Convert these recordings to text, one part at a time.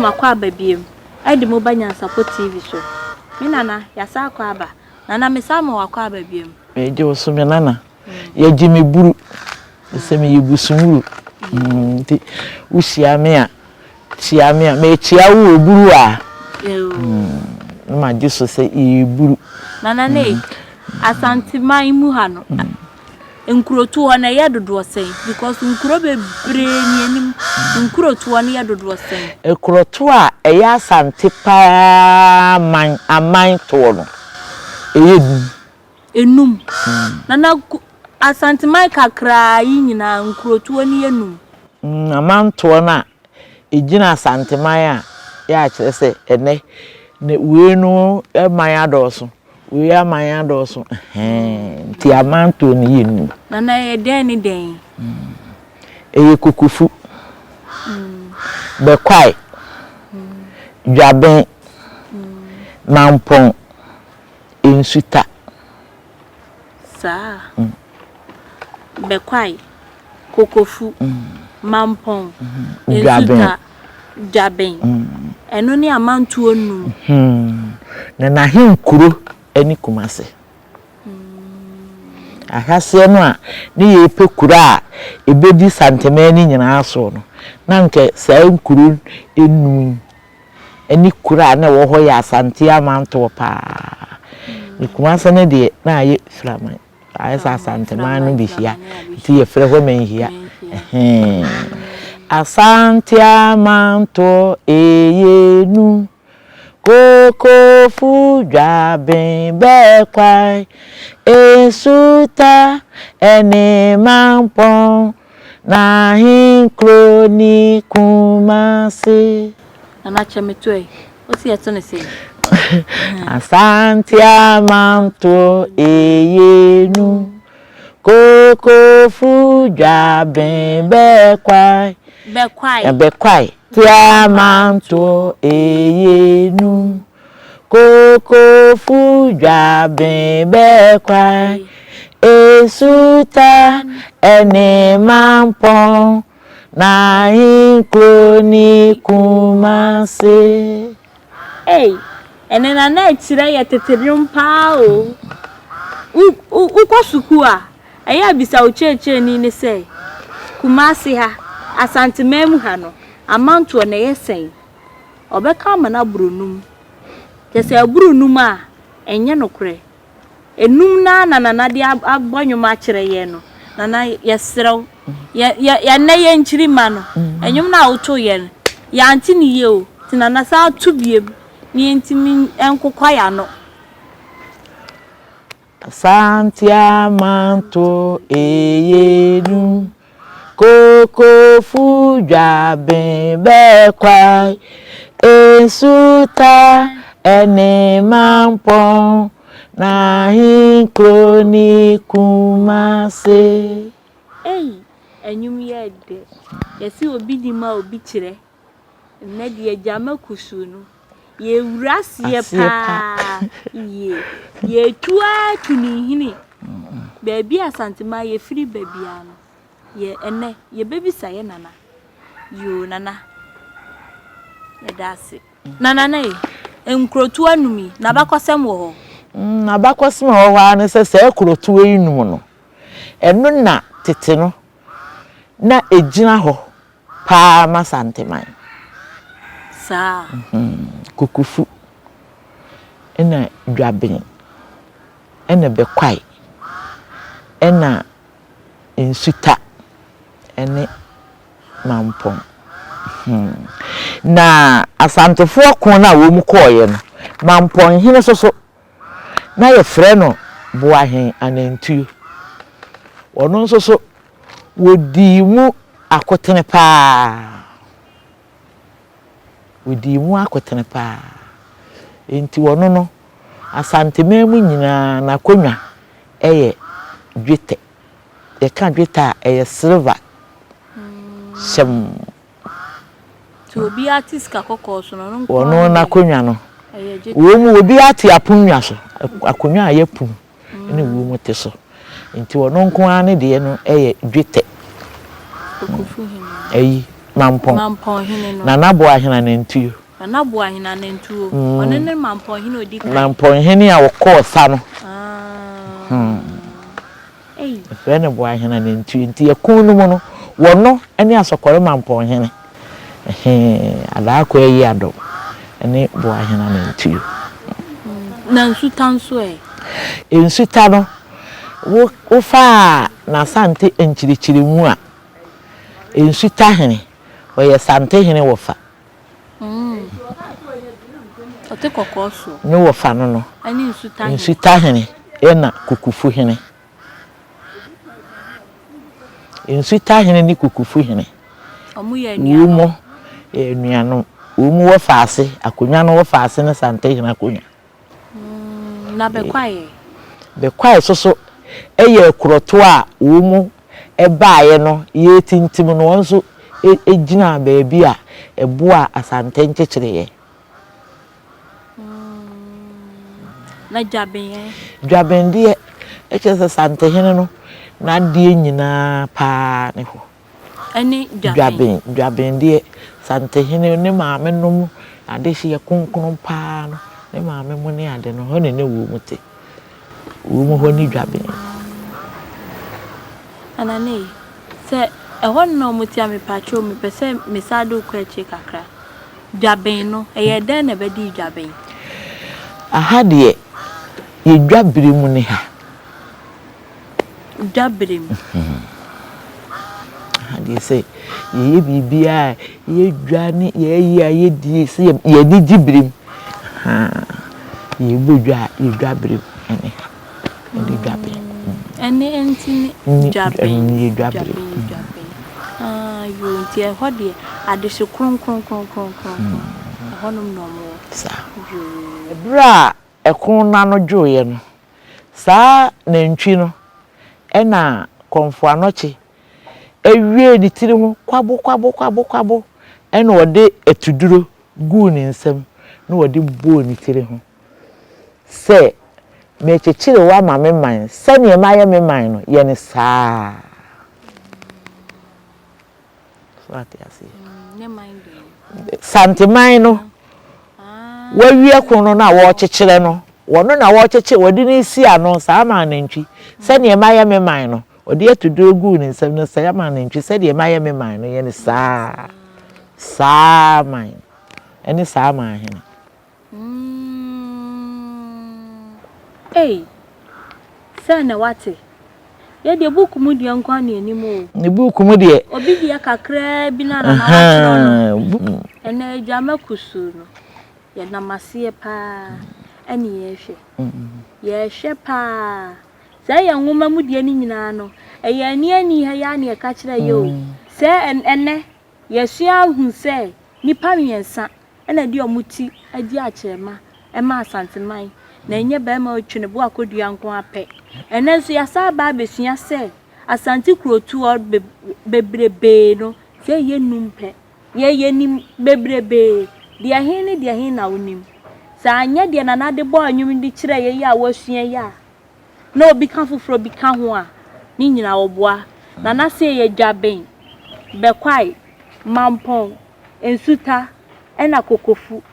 mo akwaaba biom de mo ba Nyansapɔ TV so. Me nana, yɛasan akɔ aba. Nana, mesan ma wo akwaaba biom. Megye wo so me nana. Yɛgye me buru sɛ meyɛ busumuru nti wohyia me a kyia me a mekyia wo wɔ buru a na magye so sɛ yɛyɛ buru. Nana Nay, Asanteman mu ha no, nkurotoɔ no ɛyɛ dodoɔ sɛn? Because nkuro bebree ni anim, nkurotoɔ no yɛ dodoɔ sɛn? Nkurotoɔ a ɛyɛ Asante paa man, aman toɔ no, ɛyɛ num. Enum. Nana, Asanteman kakraa yi nyinaa nkurotoɔ no yɛ num. Amantoɔ no a ɛgyina Asanteman a, yɛ a kyerɛ sɛ ɛnnɛ wei no man adɔɔso, wei aman adɔɔso, ɛhɛn, nti amantoɔ no yɛ num. Nana, ɛyɛ dɛn ne dɛn? Ɛyɛ Kokofu, Bɛkwae, Dwaben, Mampɔn, Nsuta. Saa. Bɛkwae, Kokofu, Mampɔn, Nsuta, Dwaben. Ɛno ne amantuo nnum. Na n'ahenkuro ne Kumase. Ahyɛaseɛ no a ne yɛrepɛ kuro a ɛbɛdi Santeman no nyinaa soɔ no, na anka saa nkuro nnum yi ne kuro a na ɛwɔ hɔ yɛ Asante amantoɔ paa. Ne Kumase no deɛ na ayɛ Firaman, ayɛ sɛ Asanteman no bɛhyia, nti yɛfrɛ hɔ Manhyia. Ɛhɛn. Asante amantoɔ ɛyɛ num. Kokofu dwaben bɛkwae, Nsuta ne Mampɔn, n'ahenkuro ne Kumasi. Nana kyɛ me to ɛ, wo se yɛto no sɛn? Asante amantoɔ eyenu, Kokofu dwaben bɛkwae. Bɛkwae. Bɛkwae. Tiamantoɔ eyenu, Kokofu dwaben bɛkwae, Esuta ɛne Mampɔn, N'ahenkuro ne Kumase. Ei, ɛnɛ Nana akyirɛ yɛ tete nnwom paa o. Wo, wokɔ sukuu a, ɛyɛ a bisa wo kyerɛkyerɛni no sɛ, Kumasi ha, Asanteman mu ha no, amantoɔ no ɛyɛ sɛn? Ɔbɛka ama no aboro num. Kyerɛ sɛ ɛboro num a, ɛnyɛ nokorɛ. Enum no ara na Nana de abɔ nnwom akyerɛ yɛn no. Nana, yɛsrɛ wo, yɛ, yɛ, ɛnnɛ yɛn nkyirimma no, nnwom no a wotoeɛ no, yɛante no yie o. Nti Nana san to biom na yɛntumi nkokwa yɛn ano. Asante amanto eyenu, Kokofu dwaben bɛkwae, Nsuta ne Mampɔn, N'ahenkuro ne Kumase. Ei, ɛnwom yi yɛ dɛ. Yɛse obi nim a obi kyerɛ. Nnɛ deɛ gyama kusuu no, yɛwura aseɛ paa yie. Yɛtu ara tu ne nhini. Baabi a Asanteman yɛfiri ba biara no, yɛ ɛnnɛ yɛbɛbisa yɛ nana. Yoo nana, yɛda ase. Nana nei, nkurotoɔ num yi, n'abakɔsɛm wɔ hɔ? N'abakɔsɛm a ɛwɔ hɔ ara ne sɛ saa kurotoɔ yi num no, ɛno na tete no na ɛgyina hɔ paa ma Santeman. Saa. Kokofu ɛna Dwaben ɛna Bɛkwae ɛna Nsuta ɛne Mampɔn. Na Asantefoɔ ko no a wɔn kɔeɛ no, Mampɔnhene nso so, na yɛfrɛ no Boahen Anantuo. Ɔno nso so, Wɔdii mu akotene pa ara. Wɔdii mu akotene pa ara. Enti ɔno no, Asanteman mu nyinaa n'akonnwa yɛ dwetɛ. Yɛka dwetɛ a, ɛyɛ silver hyɛmm. Nti obiara te sika kɔkɔɔ so no, ɔno nko Ɔno ara deɛ n'akonnwa no, ɛyɛ dwetɛ. Wɔ mu obiara te aponnwa so, akonnwa a yɛapum. ne wuo te so. Nti ɔno nko ara ne deɛ no yɛ dwetɛ. Ayi. Mampɔn. Mampɔn hene no. Nana Boahene Anantuo. Nana Boahene Anantuo. Ɔno ne Mampɔn hene a ɔdi kan. Mampɔn hene a ɔkɔɔ sa no. Ah. Ei. Yɛfrɛ no Boahene Anantuo. Nti ɛko no mu no, wɔno ne Asɔkɔre Mampɔn hene. Ɛhee, Adaakɔ Ayi Adom ne Boahene Anantuo. Na Nsuta nso ɛ? Nsuta no, wo wofaa n'Asante nkyirikyirimu a, Nsuta hene, ɔyɛ Santehene wɔfa. Ɔte kɔkɔɔ soɔ. Ne wɔfa no no. Ɛne Nsuta hene. Nsuta hene ɛna Kukufu hene. Nsuta hene ne Kukufu hene. Ɔmo yɛ anuanom. Wɔn yɛ anuanom. Wɔn wɔfa ase, akonnwa no wɔfa ase ne Santehene akonnwa. Na Bɛkwae ɛ? Bɛkwae nso so yɛ akurɔtoɔ a wɔn baeɛ no yɛretintim no, wɔn nso gyinaa baabi a ɛboaa Asante nkyekyereeɛ. Na Dwaben ɛ? Dwaben deɛ, ɛkyerɛ sɛ Santehene no n'adeɛ nyinaa pa ara ne hɔ. Ɛne Dwaben. Dwaben, Dwaben deɛ, Santehene ne maame nom adehyeɛ kronkron pa ara no, ne maame mo ne ade no, hɔ na na wɔn te. Wɔn hɔ ne Dwaben. Ananei, sɛ ɛhɔ no na wɔn te a, mepakyɛw mepɛ sɛ mesan de wo kɔ akyire kakra. Dwaben no, ɛyɛɛ dɛn na ɛbɛdii Dwaben? Aha deɛ, yɛ dwabere mu ne ha. Dwabere mu. Aha deɛ sɛ yɛyɛ biribiara a, yɛdwa ne yɛyɛ a yɛdie sɛ yɛn ani gye bere mu. Yɛbɔ dwa a, yɛ dwabere mu ne ha. Ɛne dwabere. Ɛne nti ne dwabere. Yɛ dwabere. Dwabere. Ah, yoo, nti ɛhɔ deɛ adehye kronkron kronkron kronkron. Ɛhɔnom na wɔwɔ. Saa. Yoo. Ɛberɛ a ɛko no ano dwoeɛ no, Saa nantwi no na Kɔmfo Anɔkye wiee ne tiri ho kwabo kwabo kwabo kwabo na ɔde atuduro guu ne nsam na ɔde bɔɔ ne tiri ho sɛ, Merekyekyere wo ama me man, sɛdeɛ mayɛ me man no, yɛ no saa ara. So ate aseɛ? Santeman no, wawie ko no na wɔrekyekyerɛ no, wɔno na wɔrekyekyere, wɔde no si ano, saa ma anantwi, sɛdeɛ mayɛ me man no, ɔde atuduro guu ne nsam no, saa ma anantwi, sɛdeɛ mayɛ me man no, yɛ no saa, saa man, ɛne saa man hene. Ei, sɛ na wate. Yɛ deɛ book mu deɛ nko ara na yɛnim o. Ne book mu deɛ. Obi deɛ kakraa bi na na watwerɛ no. Ɛnɛ agyama kusuu no, yɛnam aseɛ paa ɛne yɛrehwɛ. Yɛrehwɛ paa. Sɛ ɛyɛ nwoma mu deɛ no nyinaa no, ɛyɛ ani ani ha yi ara na yɛka kyerɛ yɛ o. Sɛ ɛnɛ yɛasua ahu sɛ nnipa mmiɛnsa na ɛde wɔn ti adi akyerɛma ma Asanteman, na ɛnyɛ barima a ɔtwe ne bo akɔdua nko ara pɛ. Ɛnnɛ nso yɛasan aba abɛsua sɛ Asante kurotoɔ bebrebee no, sɛ ɛyɛ nnum pɛ. Yɛn yɛnim bebrebee. Deɛ he ne deɛ he na wonim? Sɛ anyɛ deɛ Nana de bɔɔ nnwom de kyerɛɛ yɛ yi a woasua yi a, na obi ka foforɔ bi ka ho a, ne nyinaa wɔboa. Nana se yɛ Dwaben, Bɛkwae, Mampɔn, Nsuta ɛna Kokofu.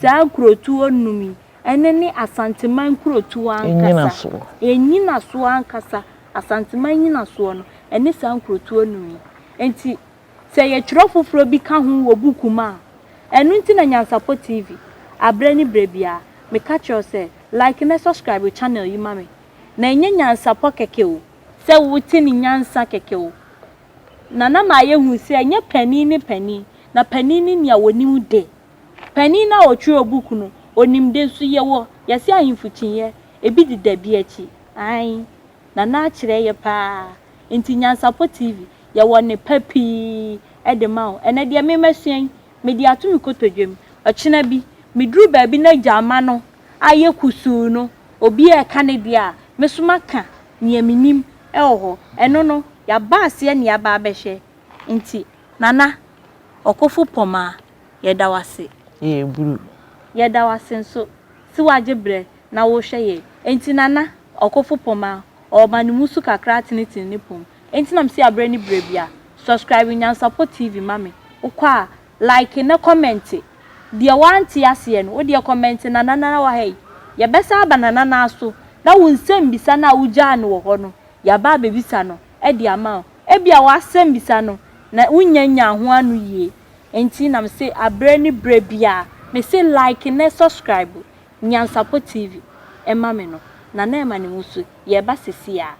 Saa nkurotoɔ num yi, ɛno ne Asanteman nkurotoɔ ankasa. Nnyinasoɔ ankasa, Asanteman nnyinasoɔ no, ɛne saa nkurotoɔ num yi. Nti sɛ yɛtwerɛ foforɔ bi ka ho wɔ buku mu a, ɛno nti na Nyansapɔ TV, aberɛ ne berɛ biara, meka kyerɛ wo sɛ, like na subscribe channel yi ma me. Na ɛnyɛ nyansapɔ kɛkɛ o, sɛ wote ne nyansa kɛkɛ o, Nana ma yɛhu sɛ ɛnyɛ panin ne panin, na panin ne nea ɔnim de. Panin no a ɔtwerɛɛ book no, ɔnim de nso yɛwɔ, yɛse ahemfo kyinyɛ, ebi deda bi akyi. Aane, Nana akyerɛ yɛ paa. Nti Nyansapɔ TV, yɛwɔ nnepa pii de ma wo. Ɛnɛ deɛ me masua yi, mede ato me kotodwe mu. Ɔkyena bi, meduru baabi na gyama no ayɛ kusuu no, obi reka ne deɛ a, me nso maka nea menim wɔ hɔ. Ɛno no, yɛaba aseɛ na yɛaba abɛhwɛ. Nti, Nana, Ɔkofo Pɔmaa, yɛda wo ase. Yɛreburu. Yɛda wo ase nso se woagye berɛ na worehwɛ yɛn. Enti Nana, Ɔkofo Pɔmaa, ɔrema ne mu so kakra atenetene ne pom. Enti na mese aberɛ ne berɛ biara, subscribe Nyansapɔ TV ma me. Wokɔ a, like na kɔmɛnte. Deɛ woante aseɛ no, wo deɛ kɔmɛnte Nana Nana wɔ ha yi. Yɛbɛsan aba Nana Nana so na wo nsɛmbisa no a wogyaa no wɔ hɔ no, yɛaba abɛbisa no de ama wo. Ebia w'asɛmbisa no na wonnya nyaa ho ano yie nti na mese aberɛ ne berɛ biara mese like na subscribe Nyansapɔ TV ma me no. Nana Ɛma ne ho so, yɛreba seesei ara.